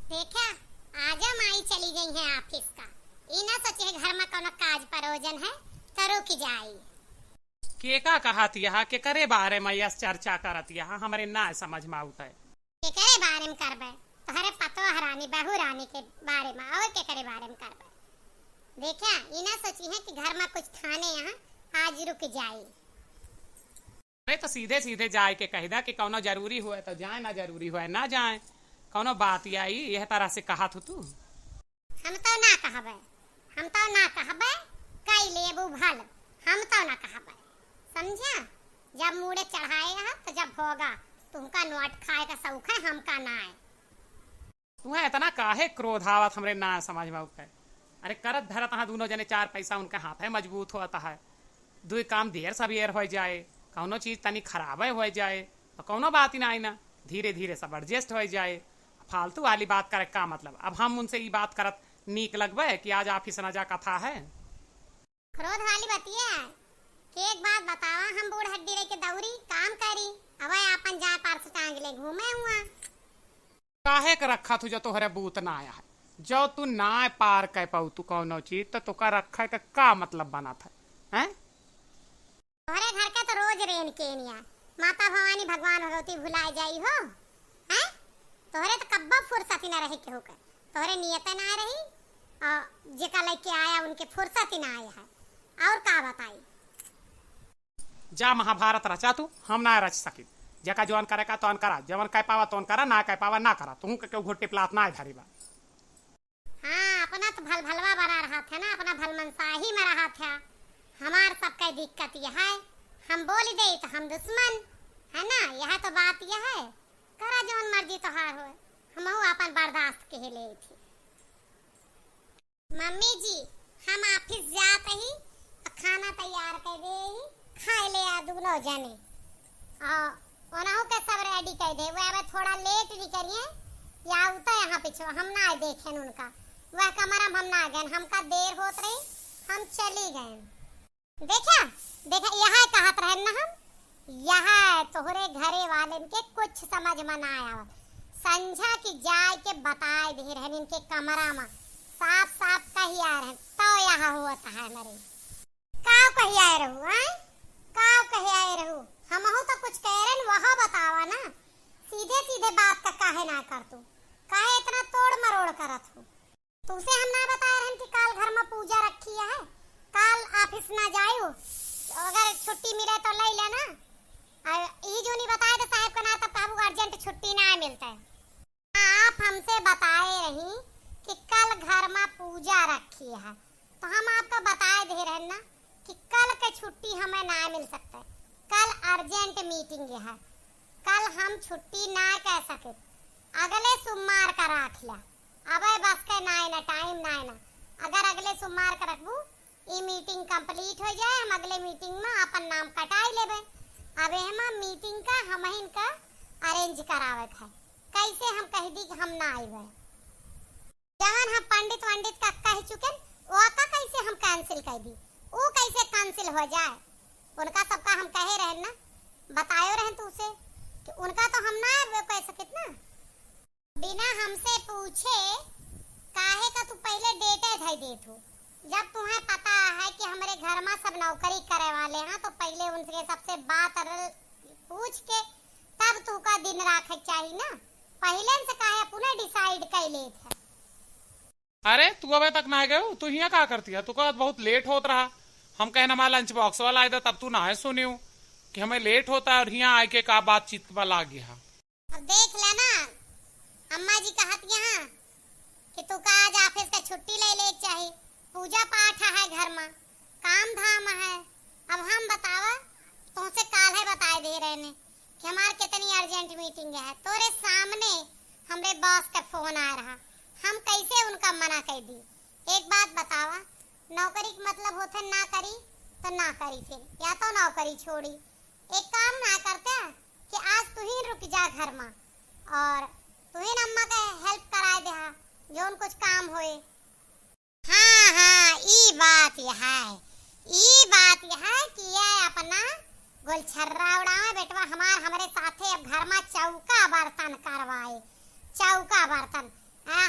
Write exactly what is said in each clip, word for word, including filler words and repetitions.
देखा, आजा माई चली गई है office का। ई ना सोचे है घर मा कौनो काज परोजन है, तो रुक जाई। के का कहत यहा, केकरे बारे मा यस चर्चा करत यहा, हमरे ना समझ मा आवत है। केकरे बारे मा करबे? तोहरे पतोह रानी, बहू रानी के बारे मा, और केकरे बारे मा करबे? देखा, ई ना सोची है कि घर मा कुछ थाने यहाँ आज रुक जाई। अरे तो सीधे सीधे जाए के कह दा कि कौनो जरूरी हुए तो जाए, ना जरूरी हुए ना जाए, कौनो बात आई यह तरह से कहत हो तू? हम तो ना कहबे, हम तो ना कहबे, कई लेबू भल, हम तो ना कहबे, समझा? जब मूड़े चढ़ाए ह तो जब होगा, तुमका नोट खाए का शौक है, हमका ना है। तुम्हें इतना काहे क्रोध आवत, हमरे ना समझ में आवत है। अरे करत धरत हाँ दोनों जने, चार पैसा उनका हाथ है मजबूत होता है, दुई काम देर सबेर हो जाए, कौनो चीज तनी खराबे हो जाए तो कौनो बात ही ना आई ना, धीरे धीरे सब adjust हो जाए। फालतू वाली बात करे का मतलब? अब हम उनसे ई बात करत नीक लगबे कि आज office ना जा कथा है? क्रोध वाली बतिया है कि एक बात बतावा, हम बूढ़ हड्डी रह के दौरी काम करी, अब आपन जाए पार से टांग ले घूमे हुआ। काहे के रखा तू जो तोहरे बूत ना आया है? जो तू ना पार कर पाऊ तू कौनो चीज, तो तोका रखे के का मतलब बनत है, हैं? तोहरे घर के तो रोज रेन केनिया, माता भवानी भगवान भगवती भुलाए जाई हो, हैं? तोहरे तो कब्बो फुर्सत ही ना रहे केहू के, तोहरे नियते ना रही, और जेका लेके आया उनके फुर्सत ही ना आया है, और का बताई? जा महाभारत रचा तू, हम ना रच सकित। जेका जौन करे का तौन करा, जौन कह पावा तौन करा, ना कह पावा ना करा। तुहू के केहू घुट्टी प्लात ना धरी बा। हाँ, अपना तो भल भलवा बना रहा था ना, अपना भल मनसाही में रहा था। हमार सबका दिक्कत यह है, हम बोल दे तो हम दुश्मन, है ना? यह तो बात यह है। करा जौन मर्जी तोहार होए, हमहू आपन बर्दाश्त के ले थी। मम्मी जी, हम office जात ही, खाना तैयार कर दे ही, खाए ले आ दोनों जने। और ओनहु के सब ready कर दे, वह अब थोड़ा late निकलिए, या उतर यहाँ पीछे, हम ना देखें उनका, वह कमरा में हम ना गए, हमका देर होत रही, हम चली गए। देखा, देखा, यह कहत रहन ना हम, यह तोहरे घरे वालन के कुछ समझ में ना आवत। संझा की जाए के बताए दे रहन इनके कमरा में, साफ साफ कही आ रहन, तो यह होत है मरे। काव कही आए रहू, हैं? काव कही आए रहू? हमहू तो कुछ कह रहन, वह बतावा ना। सीधे सीधे बात का काहे ना कर तू? काहे इतना तोड़ मरोड़ करत हो? तुमसे हम ना बताए रहन कि काल घर में पूजा रखी है, काल office ना जायू, अगर छुट्टी मिले तो ले लेना। और ई जो नहीं बताए तो साहब का ना तब कहबू urgent छुट्टी ना मिलता है। आप हमसे बताए रही कि कल घर में पूजा रखी है, तो हम आपका बताए दे रहन ना कि कल के छुट्टी हमें ना मिल सकता है। कल urgent meeting है, कल हम छुट्टी ना कह सके, अगले सोमवार का राख लिया। अबे बस के नाय ना, time नाय ना। अगर अगले सोमवार के रखबू, ई meeting complete हो जाए, हम अगले meeting में अपन नाम कटाई लेबे। अबे हम meeting का हमहिन का arrange करावे के है। कैसे हम कह दी कि हम ना आइबे? जवन हम पंडित वंडित का कह चुके, वो का कैसे हम cancel कर दी? वो कैसे cancel हो जाए? उनका सबका हम कहे रहन ना, बतायो रहन तू से कि उनका तो हम ना कह सकित ना। बिना हमसे पूछे काहे का तू पहले date धई देत हो? जब तुम्हें पता है कि हमरे घर में सब नौकरी करे वाले हैं, तो पहले उनसे सबसे बात रल-, पूछ के तब तू का दिन राखे के चाही ना। पहले से काहे अपने decide कर लेत है? अरे, तू अबे तक ना गयो, तू हियाँ का करती है? तू का बहुत late होत रहा। हम कहना हमारा lunch box वाला आए था, तब तू ना सुनियो कि हमें late होता है और हियाँ आए के का बातचीत में लाग गया। अब देख लेना, अम्मा जी कहत यहाँ कि तू का आज office का छुट्टी ले ले के चाही, पूजा पाठ है घर में, काम धाम है। अब हम बतावा, तुमसे काल है बताए दे रहे ने कि हमार कितनी urgent meeting है। तोरे सामने हमरे boss का phone आ रहा, हम कैसे उनका मना कर दी? एक बात बतावा, नौकरी के मतलब होते ना करी तो ना करी, फिर या तो नौकरी छोड़ी। एक काम ना करते कि आज तू ही रुक जा घर में और तू ही अम्मा के help कराए दे, जौन कुछ काम होए। हाँ, हाँ, ई बात यह है, ई बात यह है कि ये अपना गोलछर्रा उड़ावे बेटवा हमार, हमरे साथे अब घर में चौका बर्तन करवाए, चौका बर्तन। आ,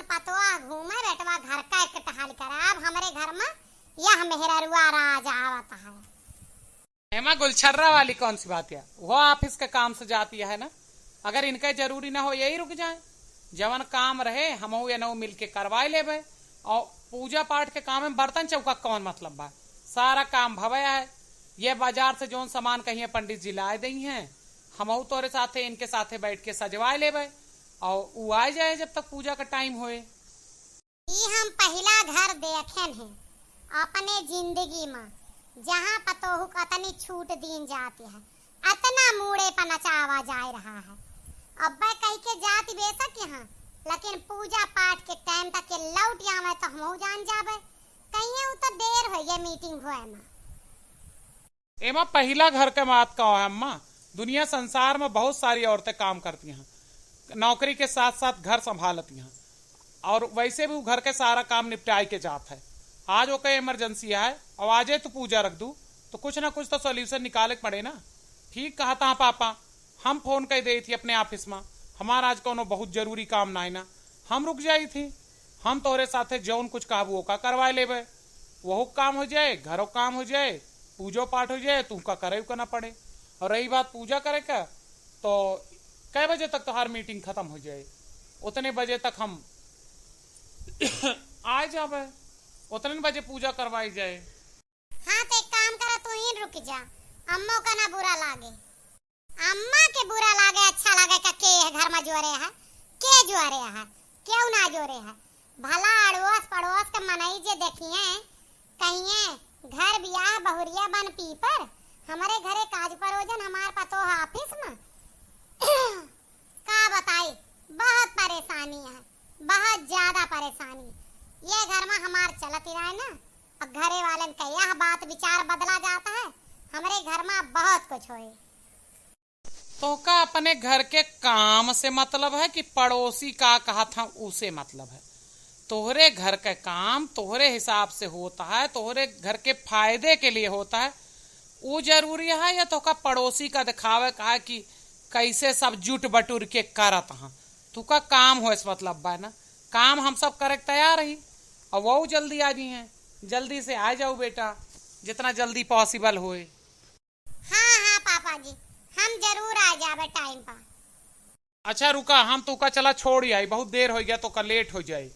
पतोह घूमे, बेटवा घर का एक टहल करे। अब हमरे घर में यह मेहररुआ राज आवत है। एमा गुलछर्रा वाली कौन सी बात है? वो ऑफिस के काम से जाती है ना, अगर इनके जरूरी ना हो, यही रुक जाए। जवन काम रहे, हमहू एनहू मिल के करवाए लेबे। और पूजा पाठ के काम में बर्तन चौका कौन मतलब बा? सारा काम भवे है। ये बाजार से जौन सामान कहिए पंडित जी लाए दई हैं, हमहू तोरे साथे, इनके साथे बैठ के सजवाए लेबे और उ आ जाए जब तक पूजा का टाइम होए। ई हम पहिला घर देखेन है अपने जिंदगी में, जहाँ पतोहू क अतनी छूट दीन जाती है, अतना मूड़े पर नचावा जाए रहा है। अब्बे कह के जाति बेशक यहाँ, लेकिन पूजा पाठ के टाइम तक के लौट आवे तो हमहू जान जाबे। कहिए उ तो देर हो गए मीटिंग हुए में। एमा पहिला घर के बात का है अम्मा, दुनिया संसार में बहुत सारी औरतें काम करती हैं, नौकरी के साथ साथ घर संभालती हैं, और वैसे भी वो घर के सारा काम निपटाए के जात है। आज ओके इमरजेंसी है और आजे तू पूजा रख दू, तो कुछ ना कुछ तो सॉल्यूशन निकाले के पड़े ना। ठीक कहत हैं पापा, हम फोन कर देई थी अपने ऑफिस में, हमार आज कौनो बहुत जरूरी काम नाई ना, हम रुक जाई थी। हम तोहरे साथे जौन कुछ कहबू ओका करवाए लेबे, वहू काम हो जाए, घरो काम हो जाए, पूजो पाठ हो जाए, तुमका करे का ना पड़े। और रही बात पूजा करे का, तो कै बजे तक तोहार मीटिंग खत्म हो जाए, उतने बजे तक हम आ जाबे, उतने बजे पूजा करवाई जाए। हाँ, तो एक काम करा, तू ही रुक जा, अम्मो का ना बुरा लागे। अम्मा के बुरा लागे, अच्छा लागे का, के है घर में जोरे है, के जोरे है, क्यों ना जोरे है? भला अड़ोस पड़ोस के मनई जे देखिए, कहिए, "घर बियाह बहुरिया बन पीपर, हमरे घरे काज परोजन, हमार पतोह ऑफिस में।" का बताई, बहुत परेशानी है, बहुत ज्यादा परेशानी। ये घर में हमार चलत ही रहे ना, अब घरे वालन का यह बात विचार बदला जाता है, हमरे घर में बहुत कुछ होए। तोहका अपने घर के काम से मतलब है कि पड़ोसी का कहत हैं उसे मतलब है? तोहरे घर के काम तोहरे हिसाब से होता है, तोहरे घर के फायदे के लिए होता है, वो जरूरी है या तोहका पड़ोसी का दिखावे का है कि कैसे सब जुट बटुर के करत हैं? तोहका काम होए से मतलब बा ना, काम हम सब करे के तैयार ही। और वो जल्दी आ जी हैं, जल्दी से आ जाओ बेटा, जितना जल्दी पॉसिबल होए। हाँ, हाँ पापा जी, हम जरूर आ जाबे टाइम पर। अच्छा रुका, हम तोका चला छोड़ आई, बहुत देर हो गया, तोका लेट हो जाए,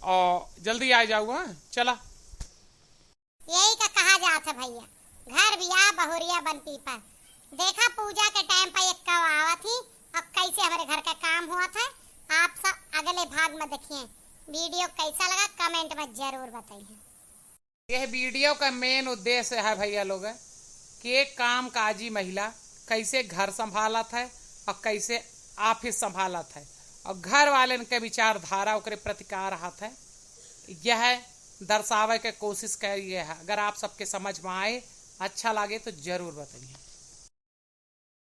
और जल्दी आ जाऊ। हाँ, चला। यही का कहा जात है भैया, घर बियाह बहुरिया बन पीपर। देखा पूजा के टाइम पर एक कब आवत ही, अब कैसे हमारे घर का काम हुआ था, आप सब अगले भाग में देखिए। वीडियो कैसा लगा कमेंट में जरूर बताइए। यह वीडियो का मेन उद्देश्य है भैया लोग कि एक काम काजी महिला कैसे घर संभालत है और कैसे ऑफिस संभालत है और घर वालन के विचारधारा ओकरे प्रति का रहत है, यह दर्शावे के कोशिश करी है। अगर आप सबके समझ में आए, अच्छा लागे तो जरूर बताइए।